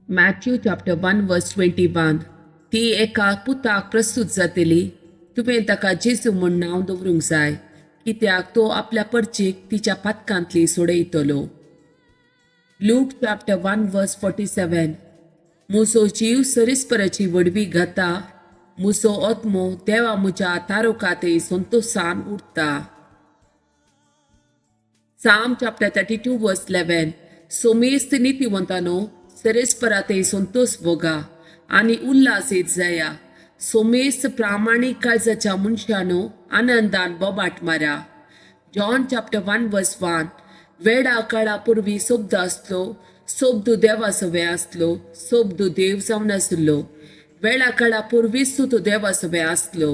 Matthew chapter 1 verse 21. ती एका पुताक प्रस्तूत जातली, तुवें ताका जेजू म्हूण नांव दवरूंक जाय, कित्याक तो आपल्या परचेक तिच्या पातकांतली सोडयतलो. Luke chapter 1 verse 47. मुसो जीव सरिस्पराची व्हडवी गाता, मुसो आत्मो देवा म्हज्या तारोकाते संतोशान उरता. Psalm chapter 32 verse 11. सोमेस्त नितीवंतानो, सरेस्परा ते संतोष भोगा आनी उल्हास येत जाया. सोमेस्त प्रामाणीक काळजाच्या मनशानो, आनंदान बोबाट मारा. John chapter 1 verse 1. वेडा काळा पुर्वी सोब्द आसलो, सोब्द देवा सवे आसलो, सोब्द देव जावन आसलो. वेळा काळा पुर्वीच तो देवा सवे आसलो.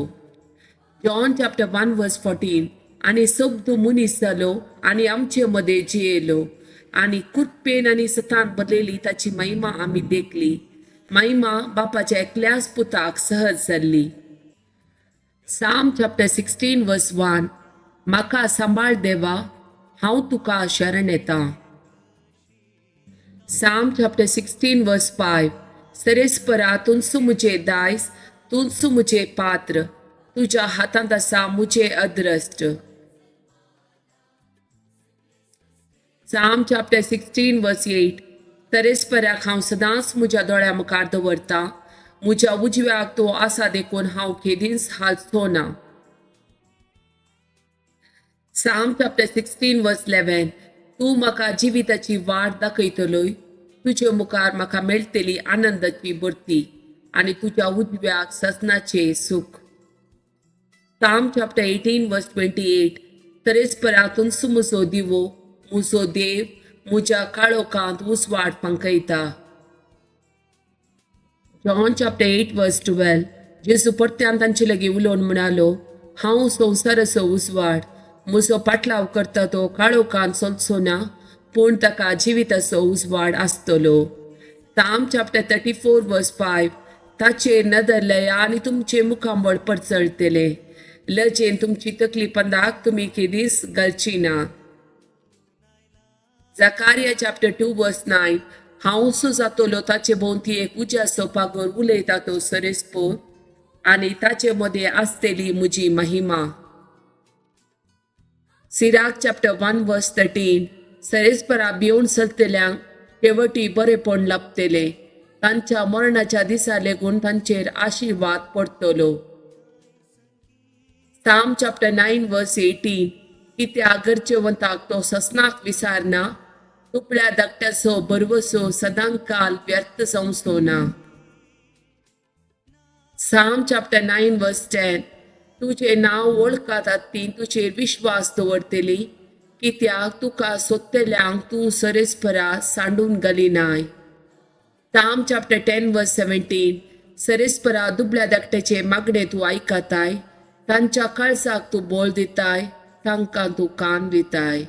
John chapter 1 verse 14. आनी सोब्द मनीस जालो आनी आमचे मदें जियेलो, आनी कृपेन आनी सतान बदलेली ताची महिमा आमी देखली, महिमा बापाच्या एकल्याच पुताक सहज जाल्ली. Psalm chapter 16 verse 1. म्हाका सांबाळ देवा, हांव तुका शरण येता. Psalm chapter 16 verse 5. सरेस्परा तुंसू मुझे दायज, तुंसू मुझे पात्र, तुज्या हातांत आसा मुझे अद्रश्ट. Psalm chapter 16 verse 8. तरेस्पराक हांव सदांच म्हज्या दोळ्या मुखार दवरता, म्हज्या उजव्याक तो आसा देखून हांव केदींच हालचो ना. Psalm chapter 16 verse 11. तूं म्हाका जिविताची वाट दाखयतलोय, तुजे मुखार म्हाका मेळटली आनंदाची भरती आनी तुज्या उजव्याक ससनाचें सूख. Psalm chapter 18 verse 28. तरेस्परा तुमचो म्हजो दिवो, म्हजो देव म्हज्या काळोखांत उजवाड फांकयता. John chapter 8 verse 12. जेजू परत्यान तांचे लागीं उलोवन म्हणालो, हांव संवसाराचो उजवाड, म्हजो पाटलाव करता तो काळोखांत चलचो ना, पूण ताका जिविताचो उजवाड आसतलो. Psalm chapter 34 verse 5. ताचेर नदर लया आनी तुमचें मुखामळ परचळटलें, लजेन तुमची तकली पंदाक तुमी केदीच घालची ना. Zechariah chapter 2 verse 9. हांव सो जातलो ताचे भोंवती एक उज्याचो पागोर उलयता तो सरेस्पोर, आनी ताचे मदें आसतली म्हजी महिमा. Sirach chapter 1 verse 13. सरेस्परा भिवन चलतल्यांक शेवटी बरेपण लाभतलें, तांच्या मरणाच्या दिसा लेगून तांचेर आशिर्वाद पडटलो. Psalm chapter 9 verse 18. कित्याक गरजेवंताक तो ससनाक विसारना, तुपल्या धाकट्याचो भरवसो सदांकाल व्यर्थ जावचो ना. Psalm chapter 9 verse 10. तुजें नांव वळखतात ती तुजेर विश्वास दवरतली, कित्याक तुका सोदतल्यांक तूं सरेस्परा सांडून घालिनाय. Psalm chapter 10 verse 17. सरेस्परा दुबळ्या धाकट्याचे मागणे तूं आयकताय, तांच्या काळजाक तूं बोल दिताय, तांकां तूं कान दिताय.